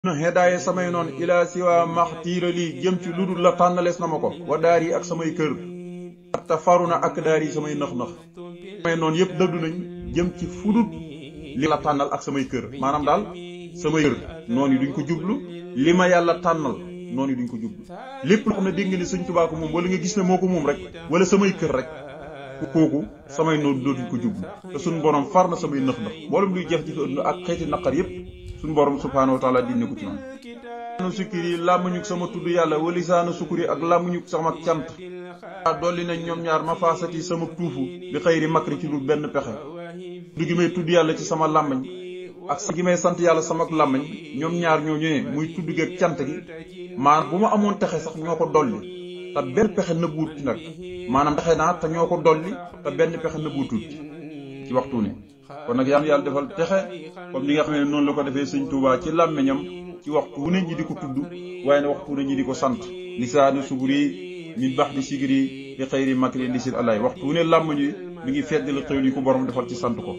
na hedaaye samay noon ilaa siwa maxtiira lii jëm ci lu dul la tànnalees na ma ko wa daar yi ak samay kër te faru na ak daar yi samay nax-nax samay noon yëpp dëddu nañ jëm ci fudut li la tànnal ak samay kër maanaam daal samay kër noonu yi duñ ko jublu li ma yàlla tànnal noonu yi duñ ko jublu lépp loo xam ne dégg nga ni Sëñ Tuubaa ko moom wala nga gis ne moo ko moom rek wala samay kër rek kooku samay noonu dootuñ ko jublu te suñ borom far na samay nax-nax mboolem luy jeex ci ko ak xeeti naqar yëpp suñu borom subhaanahu wa taala dindi ko ci man lisaanu sukuri làmmuñu sama tudd yàlla wa lisaanu sukuri ak làmmuñu sama cant dolli nañ ñoom ñaar ma faasati sama tuufu bi xëyri makri ci lu benn pexe tudd gi may tudd yàlla ci sama làmmañ ak sant gi may sant yàlla sama làmmañ ñoom ñaar ñoo ñëwee muy tudd gi ak cant gi maanaam bu ma amoon texe sax ñoo ko dolli te benn pexe nëbbuut ci nag maanaam texe naa te ñoo ko dolli te benn pexe nëbbuutut ci waxtu ne kon nag yàlla defal texe comme ni nga xam ne noonu la ko defee Sëñ Tuubaa ci làmmiñam ci waxtu wu ne ñi di ko tudd waaye ne waxtu wu ne ñi di ko sant lisaanu suburi min bax di sigri bi xëyri makri lisil allaay waxtu wu ne làmmiñ yi mi ngi fedd la xëy li ko borom defal ci sant ko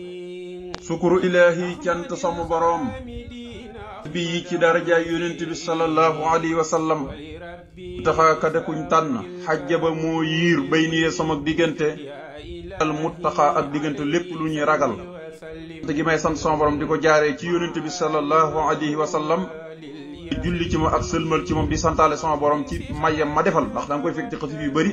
sukuru ilaahi cant sama borom bi ci darajaay yonent bi sallallahu alayhi wa sallam taxa kadekuñ tànn xajja ba moo yiir bay niyee sama diggante al muttaxa ak diggante lépp lu ñuy ragal te gi may sant sama borom di ko jaaree ci yonent bi sallallahu alayhi wa sallam julli ci moom ak sëlmal ci moom di santaale sama borom ci mayam ma defal ndax da nga koy fekk ci xasida yu bëri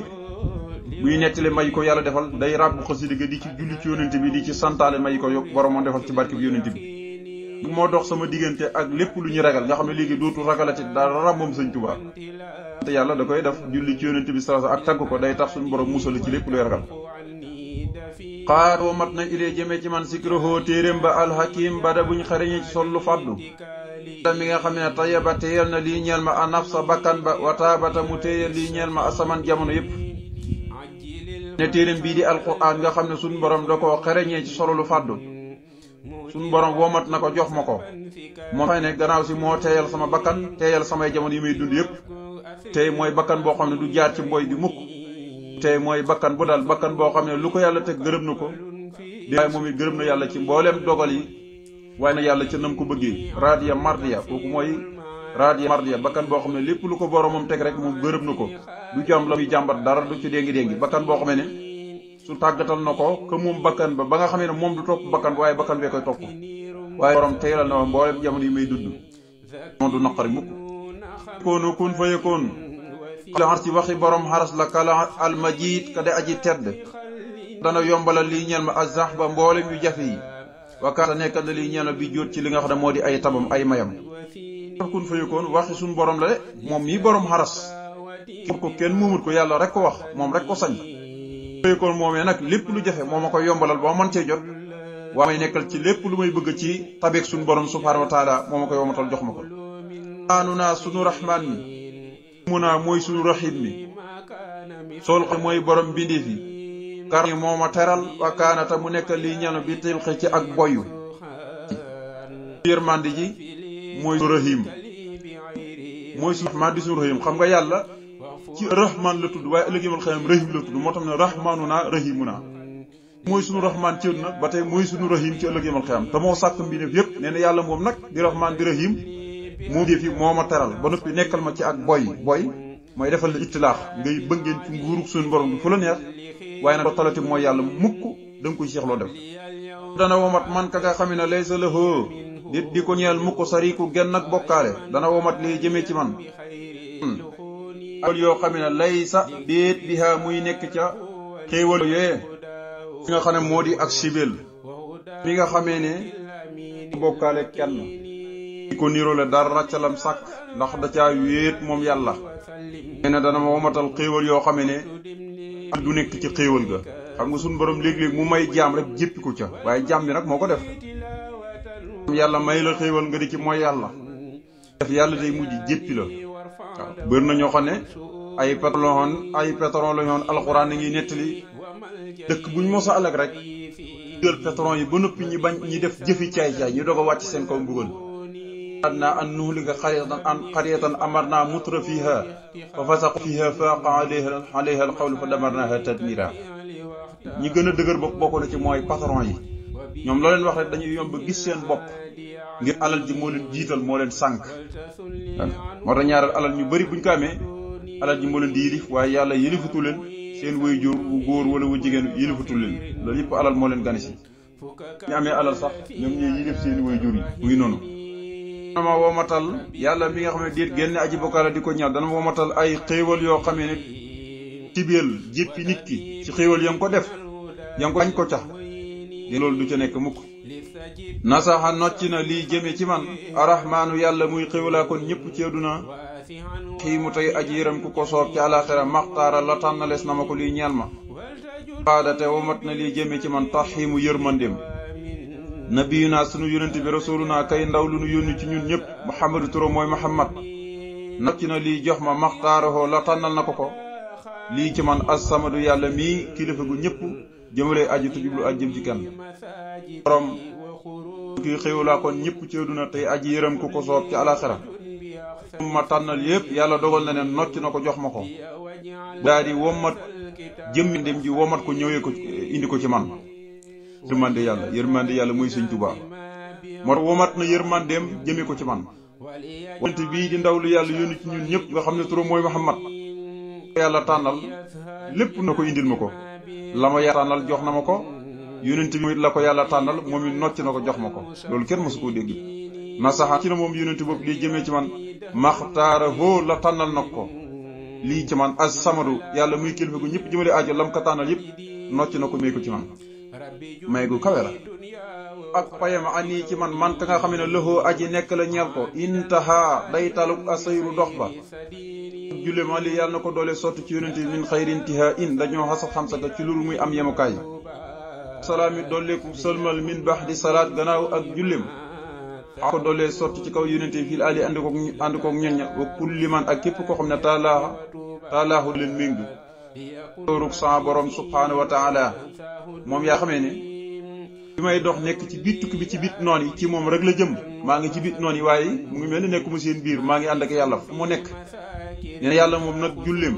buy nettali may ko yàlla defal day ràbbu xasida ga di ci julli ci yonent bi di ci santaale may ko borom moo defal ci barke bi yonent bi moo dox sama diggante ak lépp lu ñu ragal nga xam ne léegi dootu ragalati dara moom Sëñ Tuubaa te yàlla da koy def julli ci yonent bi sallallahu ak tagg ko day tax suñu borom musal ci lépp luy ragal xaaroo mat na ilee jëmee ci man sikrohoo téeréem ba alhakim bada buñ xareñee ci sollu faddu ta mi nga xam ne tayaba téyal na lii ñeel ma a nafsa bakkan ba wataabata mu téyal lii ñeel ma asaman jamono yépp ne téeréem bii di alquran nga xam ne suñ borom da koo xareñee ci sollu faddu suñ borom womat na ko jox ma ko moo fay ne gannaaw si moo teeyal sama bakkan teeyal samay jamono yi may dund yépp tey mooy bakkan boo xam ne du jaar ci mboy di mukk tey mooy bakkan bu dal bakkan boo xam ne lu ko yàlla teg gërëm na ko di waaye moom it gërëm na yàlla ci mbooleem dogal yi waaye na yàlla ca nam ko bëggee radiya mardiya kooku mooy radiya mardiya bakkan boo xam ne lépp lu ko boromam teg rek moom gërëm na ko du ci am la muy jàmbat dara du ci déngi bakkan boo xam ne su tàggatal na ko que moom bakkan ba nga xam ne moom du topp bakkan waaye bakkan bee koy topp waaye borom teelal na ma mbooleem jamono yi may dund moom du naqari mukk koonu kun fa yekoon la ci waxi borom xaras la kala almajid ka de aji tedd dana yombalal lii ñeel ma azax ba mboolem yu jafe yi wakaata nekkal na lii ñeel ma bi jóot ci li nga xam ne moo di ay tabam ay mayam kun fa yekoon waxi suñ borom la de moom mii borom xaras ko kenn muumut ko yàlla rek ko wax moom rek ko sañ fa yekoon moomee nag lépp lu jafe moo ma koy yombalal ba man cee jot waa may nekkal ci lépp lu may bëgg ci tabeek suñ borom subhaanahu wa taala moo ma koy womatal jox ma ko aanu naa sunu rahmaan mi munaa mooy sunu rahim mi sol xe mooy borom bindi fi kar ni moo ma teral wakaanata mu nekk lii ñano bi tilxi ci ak boyu yërmandi ji mooy sunu rahim mooy sunu rahmaan di sunu rahim xam nga yàlla ci rahmaan la tudd waaye ëllëg yawmal qiyaama rahim la tudd moo tax ne rahmaanu naa rahimu naa mooy sunu rahmaan ci àddina ba tey mooy sunu rahim ci ëllëg yawmal qiyaama te moo sàkk mbindeef yépp nee na yàlla moom nag di rahmaan di rahim moo dee fi moo ma teral ba noppi nekkal ma ci ak boy mooy defal la ittilaax ngay bëngeen ci nguurug suñu borom bi fu la neex waaye nag doo talati mooy yàlla mukk da nga koy seexloo def dana womat man ka nga xam ne laysa lahu nit di ko ñeel mukk sariku genn ak bokkaale dana womat lii jëmee ci man yoo xam ne laysa déet biha muy nekk ca xéewal yooyee fi nga xam ne moo di ak sibel mi nga xamee ne bokkaale kenn ko niroole dara ca lam sàkk ndax da caa wéet moom yàlla nee na dana ma womatal xéewal yoo xam ne du nekk ci xéewal ga xam nga suñu borom léeg-léeg mu may jaam rek jéppi ko ca waaye jaam bi nag moo ko def yàlla may la xéewal nga di ci mooy yàlla def yàlla day mujj jéppi la waaw bëri na ñoo xam ne ay pétron la ñoon alxuraan na ngi nettali dëkk buñ mos a alag rek jël pétron yi ba noppi ñi def jëfi caay-caay ñu doog a wàcc seen kaw mbugal adna an nuhlika qaryatan amarna mutra fiha fa fasaqu fiha faqa alayha alqawlu fa damarnaha tadmira ñi gën a dëgër bopp bokk na ci mooy patron yi ñoom loo leen wax rek dañuy yomb gis seen bopp ngir alal ji moo leen jiital moo leen sànk moo tax ñaaral alal ñu bari buñ ko amee alal ji moo leen di yilif waaye yàlla yilifutu leen seen waajur wu góor wala wu jigéen yilifutu leen loolu yëpp alal moo leen gane si ñu amee alal sax ñoom ñooy yilif seen waajur yi muy noonu dana ma womatal yàlla mi nga xam ne déet génne aji bokkaale di ko ñaar dana ma womatal ay xéewal yoo xamee ne tibeel jéppi nit ki ci xéewal ya nga ko def ya nga ko bañ ko ca loolu du ca nekk mukk nasaxa nocc na lii jëme ci man arrahmaanu yàlla muy xéewalaa kon ñëpp ci àdduna xiimu tey aji yëram ku ko soob ci àlaxira maxtaara la tànnalees na ma ko lii ñeel ma xaadate womat na lii jëme ci man tarxiimu yërmandem nabiyuna sunu yonent bi rasuluna kay ndaw lu nu yónni ci ñun ñëpp muhammadu turo mooy muhammad nocc na lii jox ma maxtaarahoo la tànnal na ko lii ci man assamadu yàlla mii kilifa gu ñëpp jëmale aji tujublu aj jëm ci kenn borom kii xéewalaa kon ñëpp ci àdduna tey aji yërëm ku ko soob ci alaxira ma tànnal yëpp yàlla dogal na ne nocc na ko jox ma ko daa di womat jëmmindem ji womat ko ñëwee ko indi ko ci man yërmande yàlla mooy Sëñ Tuubaa moo tax womat na yërmandeem jëmee ko ci man wante bii di ndaw lu yàlla yónni ci ñun ñëpp nga xam ne turam mooy Muhammad yàlla tànnal lépp na ko indil ma ko la ma yàlla tànnal jox na ma ko yonent bi la ko yàlla tànnal moom it nocc na ko jox ma ko loolu kenn mësu koo dégg nasaxa ci na moom yonent bopp lii jëmee ci man maxtaara hoo la tànnal na ko lii ci man as samadu yàlla muy kilifa gu ñëpp jëmale aajo lam ko tànnal yëpp nocc na ko may ko ci man may gu kawe la ak payam ani ci man ka nga xam ne loxoo aji nekk la ñeel ko intaha day taluk asayru dox ba julle ma li yàlla na ko doole sotti ci yonent min xayri intiha in dañoo xasab xam saka ci lul muy am yemukaay salaami dolleeku sëlmal min baax di salaat gannaaw ak jullem ko doole sotti ci kaw yonent fil ali ànd koog ñoñña wa kulli man ak képp koo xam ne taalaahu leen méngu toorug sa borom subhaanahu wa taala moom yaa xamee ne bi may dox nekk ci biir tukki bi ci biir noon yi ci moom rek la jëm maa ngi ci biir noon yi waaye mu ngi mel ni nekkuma seen biir maa ngi ànd ak yàlla fu mu nekk nee yàlla moom nag julleem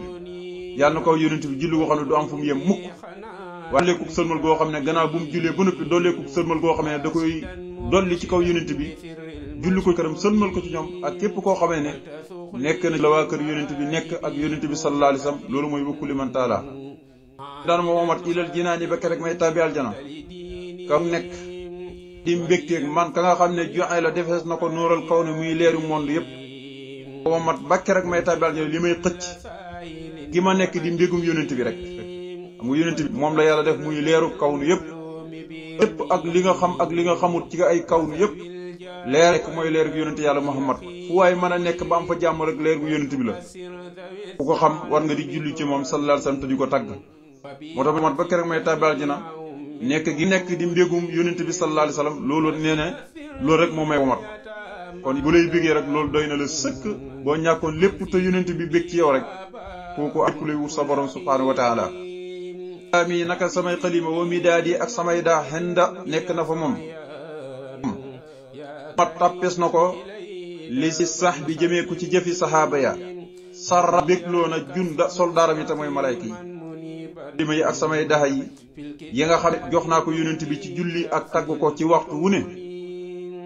yàlla na ko yonent bi julli goo xam ne du am fu mu yem mukk waaye dolleeku sërmal goo xam ne gannaaw bu mu jullee ba noppi dolleeku sërmal goo xam ne da koy dolli ci kaw yonent bi julli ko këram sërmal ko ci ñoom ak képp koo xamee ne nekk na la waa kër yonent bi nekk ak yonent bi sallallahu alayhi wasallam loolu mooy wakkuli man taala daan ma womat ilal jinaani ba rek may tàbbi aljana kam nekk di mbégteeg man ka nga xam ne joxe la defees na ko nooral kaw ne muy leeru monde yëpp womat ba rek may tàbbi aljana li may xëcc gi ma nekk di mbégum yonent bi rek xam nga yonent bi moom la yàlla def muy leeru kaw nu yëpp ak li nga xam ak li nga xamut ci ay kaw nu yëpp leer rek mooy leer gu yonent yàlla Muhammad fu waaye mën a nekk ba am fa jàmm rek leer gu yonent bi la ku ko xam war nga di julli ci moom sallallahu alayhi wasallam te di ko tagg moo tax mat ba keroog may tàbbi aljana nekk gi nekk di mbégum yonent bi sallallahu alayhi wasallam loolu nee na loolu rek moo may womat kon bu lay bégee rek loolu doy na la sëkk boo ñàkkoon lépp te yonent bi bég ci yow rek kooku ak ku lay wut sa borom subhaanahu wa taala mi naka samay xalima wa mi daa di ak samay daa xenda nekk na fa moom ma tàppes na ko li si sax bi jëmee ko ci jëfi saxaaba ya sarra bégloo na junda soldaaram yi te mooy malayka yi xalima yi ak samay daha yi yi nga xam ne jox naa ko yonent bi ci julli ak tagg ko ci waxtu wu ne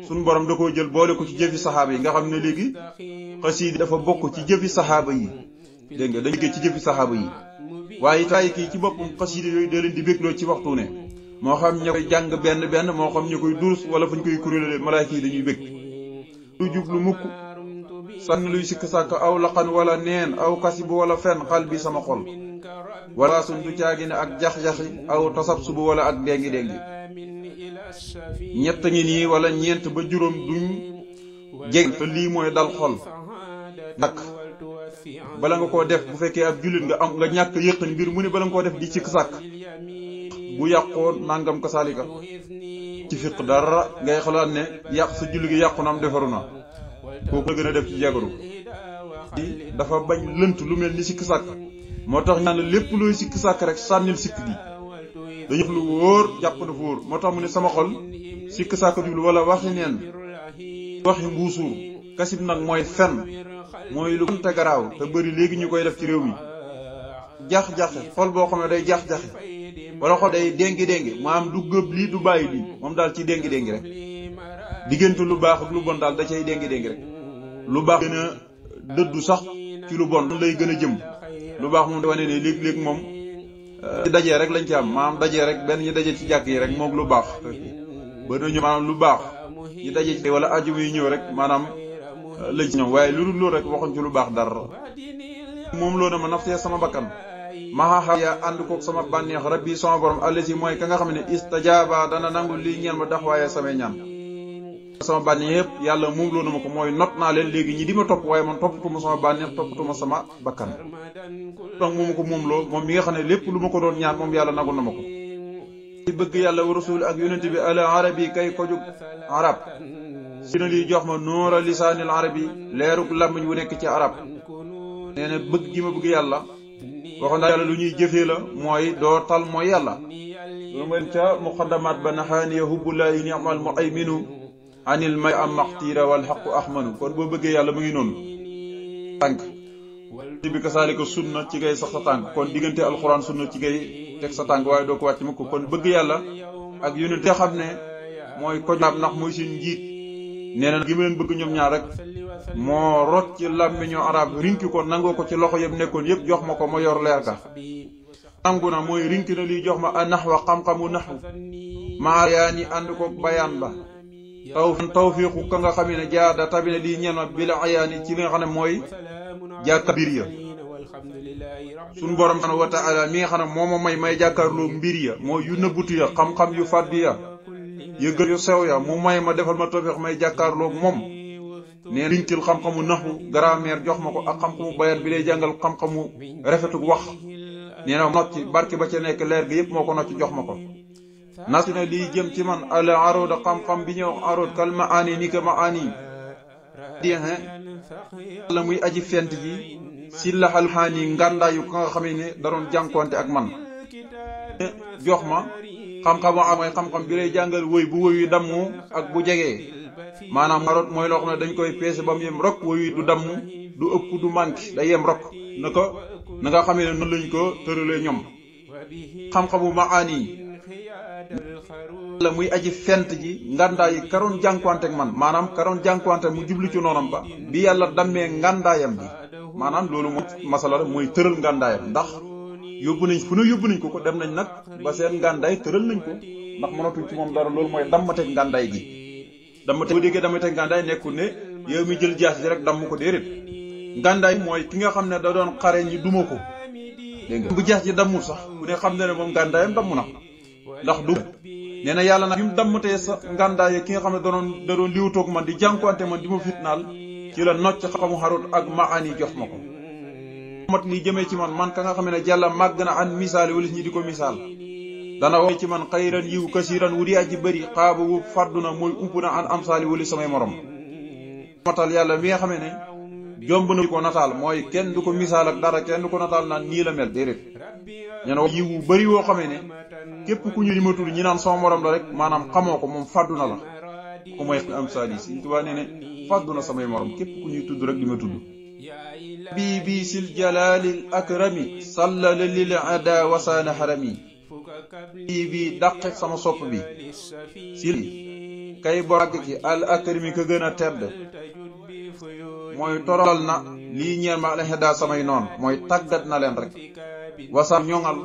suñu borom da koo jël boole ko ci jëfi saxaaba yi nga xam ne léegi xasiida dafa bokk ci jëfi saxaaba yi dégg nga dañu ci jëfi saxaaba yi waaye taay kii ci boppam xasiida yooyu da leen di bégloo ci waxtu ne moo xam ña koy jàng benn moo xam ñu koy durus wala fu ñu koy kuréelale malaayka yi dañuy bég du jublu mukk sànn luy sikk sàkk aw laqan wala neen aw kasibu wala fenn xal bi sama xol wala suñ du caagi ne ak jax-jaxi aw tasab subu wala ak déngi-déngi ñett ngi nii wala ñeent ba juróom duñ jeg te lii mooy dal xol dakk bala nga koo def bu fekkee ab jullit nga ñàkk yëqan mbir mu ne bala nga koo def di sikk sàkk bu yàqoo nangam ko saalika ci fiq dara ngay xalaat ne yàq sa julli gi yàqu na am defaru na kooku la gën a def ci jagaru dafa bañ lënt lu mel ni sikk sàkk moo tax ñaan lépp looy sikk sàkk rek sànnil sikk gi dañu lu wóor jàpp dafa wóor moo tax mu ne sama xol sikk sàkk jublu wala waxi neen waxi mbuusuur kasib nag mooy fen mooy lu te garaaw te bëri léegi ñu koy def ci réew mi jax-jaxe xol boo xam ne day jax-jaxe wala xol day déngi-déngi maanaam du gëb lii du bàyyi lii moom daal ci déngi-déngi rek diggante lu baax ak lu bon daal da cay déngi rek lu baax gën a dëddu sax ci lu bon lay gën a jëm lu baax moom da wane ne léeg-léeg moom ci dajee rek lañ ci am maanaam dajee rek benn ñu daje ci jàkk yi rek moom lu baax ba nañu maanaam lu baax ñu daje ci wala ajuma yi ñëw rek maanaam lañ ci ñoom waaye lu dul loolu rek waxuñ ci lu baax dara moom loo na ma naftee sama bakkan maxaxa ya ànd koog sama bànneex rabbi sama borom allasi mooy ka nga xam ne istajaaba dana nangu lii ñeen ma dax waaye samay ñaan sama bànneex yëpp yàlla moom loo na ma ko mooy not naa leen léegi ñi di ma topp waaye man toppatuma sama bànneex toppatuma sama bakkan donc moomu ko moom loo moom mi nga xam ne lépp lu ma ko doon ñaan moom yàlla nangu na ma ko ci bëgg yàlla wa rasul ak yonent bi al arabi kay ko jug arab si na lii jox ma nuura lisaanil arabi leeruk làmmiñ wu nekk ci arab nee na bëgg gi ma bëgg yàlla waxoon naa yàlla lu ñuy jëfee la mooy doo tal mooy yàlla loolu mooy ca muqaddamat ba naxaaniya hubbullahi ni'mal mu'ayminu anil may am maxtiira wal xaqu ahmanu kon boo bëggee yàlla mu ngi noonu tànk ci bi kasaalika sunna ci ngay sax sa tànk kon diggante alxuraan sunna ci ngay teg sa tànk waaye doo ko wàcc mukk kon bëgg yàlla ak yonent te xam ne mooy ko naab ndax mooy seen njiit nee na gi ma leen bëgg ñoom ñaar rek moo rot ci làmmiñu arab rinki ko nangoo ko ci loxo yëpp nekkoon yëpp jox ma ko ma yor leer ga nangu na mooy rinki na lii jox ma a naxwa xam-xamu naxu maa yaa ni ànd ko bayaan ba tawfiiqu ka nga xam ne jaada tabine lii ñeen ma bila ayaani ci li nga xam ne mooy jàkka mbir ya suñu borom subhaanahu wa taala mi nga xam ne moo ma may jàkkaarloo mbir ya mooy yu nëbbutu ya xam-xam yu fàddu ya yëgër yu sew ya mu may ma defal ma tawfiq may jàkkaarloo moom nee rinkil xam-xamu naxu grammaire jox ma ko ak xam-xamu bayat bi lay jàngal xam-xamu rafetuk wax nee na nocc barke ba ca nekk leer gi yëpp moo ko nocc jox ma ko nasi na lii jëm ci man al aroda xam-xam bi ñëw arod kal ma aani ni ka ma aani di la muy aji fent ji si laxal xaani ngàndaayu ka nga xam ne da doon jànkonte ak man jox ma xam-xamu mooy xam-xam bi lay jàngal woy bu woy yu damm ak bu jegee maanaam arot mooy loo xam ne dañ koy peese ba mu yem rok woy yu du damm du ëpp du manqué day yem rok na nga xamee ne noonu lañ ko tëralee ñoom xam-xamu maani la muy aji fent ji ngàndaay karoon jànkuwante ak man maanaam karoon jànkuwante mu jublu ci noonam ba bi yàlla dammee ngàndaayam bi maanaam loolu mooy masala mooy tëral ngàndaayam ndax yóbbu nañ fu ne yóbbu nañ ko dem nañ nag ba seen ngàndaay tëral nañ ko ndax mënatuñ ci moom dara loolu mooy dammateeg ngàndaay gi dammate bu déggee dammateeg ngàndaay nekkul ne yow mi jël jaas ji rek damm ko déedéet ngàndaay mooy ki nga xam ne da doon xare ñi duma ko dégg nga bu jaas ji dammul sax bu ne xam ne ne moom ngàndaayam damm na ndax du nee na yàlla nag bi mu dammatee sa ngàndaay ki nga xam ne da doon liwutoog man di jànkuwante man di ma fitnaal ci la nocc xamu xarut ak maani jox ma ko mat li jëmee ci man ka nga xam ne jàlla màgg na an misaali wala ñi di ko misaal dana wax ci man xayran yiw kasiran wu di aji bëri xaaba wu fàddu na mooy ump na an amsaali wali samay morom matal yàlla mi nga xamee ne jomb na ko nataal mooy kenn du ko misaal ak dara kenn du ko nataal naan nii la mel déedéet ñene wax yiw wu bëri woo xamee ne képp ku ñu li ma tudd ñi naan sama morom la rek maanaam xamoo ko moom fàddu na la ko mooy amsaali Sëriñ Tuubaa nee ne fàddu na samay morom képp ku ñuy tudd rek di ma tudd bii sil jalaalil akrami sallala lil ada wasaana xarami bii dàqe sama sopp bi sil kay borag ki al akrami ka gën a tedd mooy toral na lii ñeel ma alxeda samay noon mooy tàggat na leen rek wasaan ñoŋal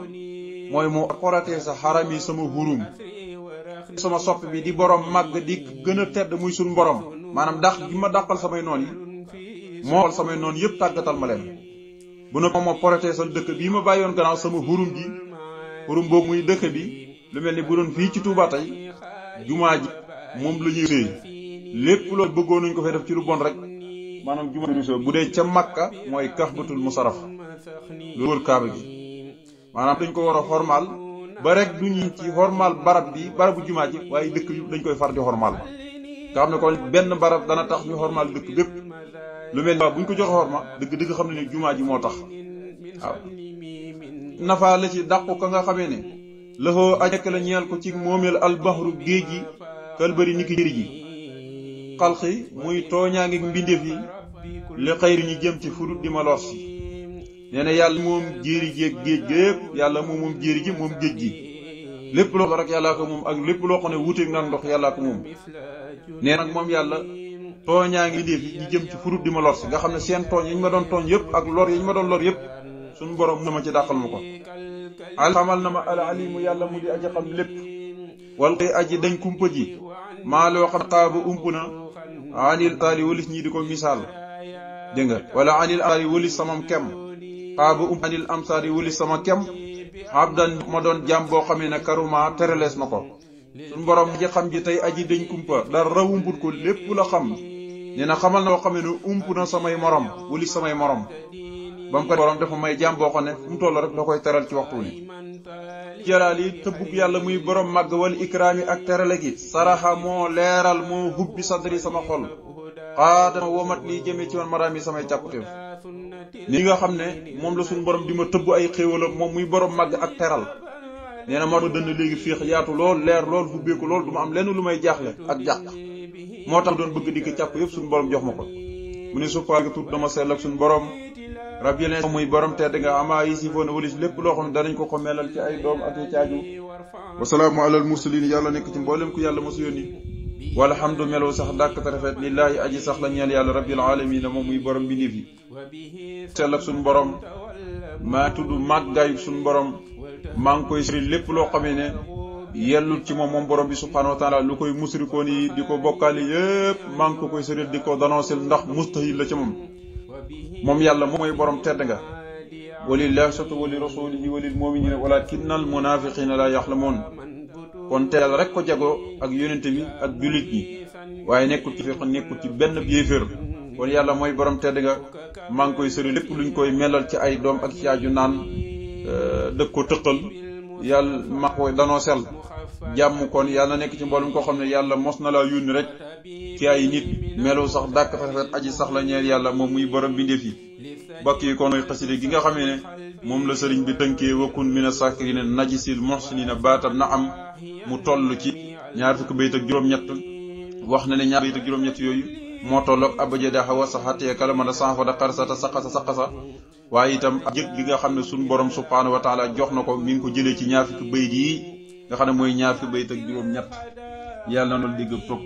mooy mu xoratee sa xarami sama hurum sama sopp bi di borom màgg di gën a tedd muy suñ borom maanaam dàq gi ma dàqal samay noon yi moo xool samay noonu yëpp tàggatal ma leen bu na moom ma porotee sal dëkk bii ma bàyyoon gannaaw sama xurum ji xurum boobu muy dëkk bi lu mel ni bu doon fii ci Touba tey jumaa ji moom la ñuy sëy lépp loolu bëggoon nañ ko fay def ci lu bon rek maanaam jumaa ji bu dee ca Makka mooy Kaxbatul Musarraf lu wër Kaaba gi maanaam dañ ko war a xormaal ba rek du ñu ci xormaal barab bi barabu jumaa ji waaye dëkk yu dañ koy far di xormaal nga xam ne kon benn barab dana tax ñu xormaal dëkk bépp lu mel ni bu ñu ko joxe xorma dëgg xam ne jumaa ji moo tax waaw nafa la ci dàqu ka nga xamee ne lëxoo ajekk la ñeel ko ci moomeel albahru géej gi kal bëri ni ki jëri ji xalxi muy tooñaa ngi mbindeef yi li xayri ñu jëm ci fudut di ma lor si nee na yàlla moom jéeri ji ak géej gépp yàlla moom jéeri ji moom géej gi lépp loo rek yàllaa ko moom ak lépp loo xam ne wuuteeg nag ndox yàllaa ko moom. nee nag moom yàlla tooñaa ngi def di jëm ci furut di ma lor si nga xam ne seen tooñ yi ñu ma doon tooñ yëpp ak lor yi ñu ma doon lor yëpp suñu borom na ma ci dàqal ma ko. xamal na ma al alimu yàlla mu di aji xam lépp wal koy aji dañ kumpa ji maa loo xam xaaba ump na anil taali walis ñii di ko misaal dégg nga wala anil taali walis samam kem xaaba ump anil amsaari walis sama kem abdan ma doon jàmm boo xamee ne karuma terelees ma ko. suñu borom aji xam ji tey aji dañ kumpa dara umput ko lépp la xam. nee na xamal na boo xamee ne ump na samay morom walis samay morom ba mu ko borom dafa may jàmm boo xam ne fu mu toll rek da koy teral ci waxtu ni jalaal yi tëbbug yàlla muy borom màgg wal ikraami ak terale gi saraxa moo leeral moo hubbi sadri sama xol xaadama womat lii jëmee ci man maraam yi samay càkkutéef ni nga xam ne moom la suñu borom di ma tëbb ay xéewalam moom muy borom màgg ak teral nee na ma dënn léegi féex yaatu lool leer lool hubbeeku lool du ma am lenn lu may jaaxle ak jàq moo tax doon bëgg di ko càpp yëpp suñu borom jox ma ko mu ne suppaagi tuut dama sell ak suñu borom rabbi leen muy borom tedd nga amaa yi si foona walis lépp loo xam ne danañ ko melal ci ay doom ak i caaju wasalaamu alal mursalin yàlla nekk ci mboolem ku yàlla mosu yónni walhamdu melo sax dàkk te rafet lillaahi aji sax la ñeel yàlla rabbil alamin moom muy borom bi nii fi sell ak suñu borom maa tudd màggaayu suñu borom maa ngi koy sëriñ lépp loo xamee ne yellul ci moom borom bi subhanahu wa taala lu koy musrikoon yi di ko bokkaali yépp maa ngi ko koy sëriñ di ko danoncel ndax mustahil la ci moom yàlla mooy borom tedd nga walillahi sotu wali rasulihi walil muminina walakinnal munafiqina la yaxlamoon kon te yàlla rek ko jagoo ak yonente bi ak jullit ñi waaye nekkul ci fiq nekkul ci benn yéeféer kon yàlla mooy borom tedd nga maa ngi koy sëriñ lépp luñ koy melal ci ay doom ak ci aju naan dëkk ko tëqal yàlla ma koy danoo sel jàmm kon yàlla nekk ci mboolum koo xam ne yàlla mos na laa yónni rek ci ay nit melu sax dàkk rafet aji sax la ñeel yàlla moom muy borom bi ndeef yi bakk yi kon mooy xaside gi nga xamee ne moom la sëriñ bi tënkee wakkun mina sakirina najisil muhsinina baatam na am mu toll ci ñaar fukki bayt ak juróom-ñett wax na ne ñaar bayt ak juróom-ñett yooyu moo tolloog abajada xawa saxatee kalamada sanfada xarsata saqasa waaye itam jëg gi nga xam ne suñ borom subhanahu wa taala jox na ko mi ngi ko jëlee ci ñaar fukki bayt yi nga xam ne mooy ñaar fukki bayt ak juróom-ñett yàlla na digg topp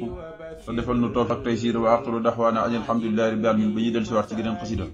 te defal nu toog ak tey siida wa aqiru daxwaana an alhamdulillahi rabbil alamin ba ñuy del si waat ci geneen xasida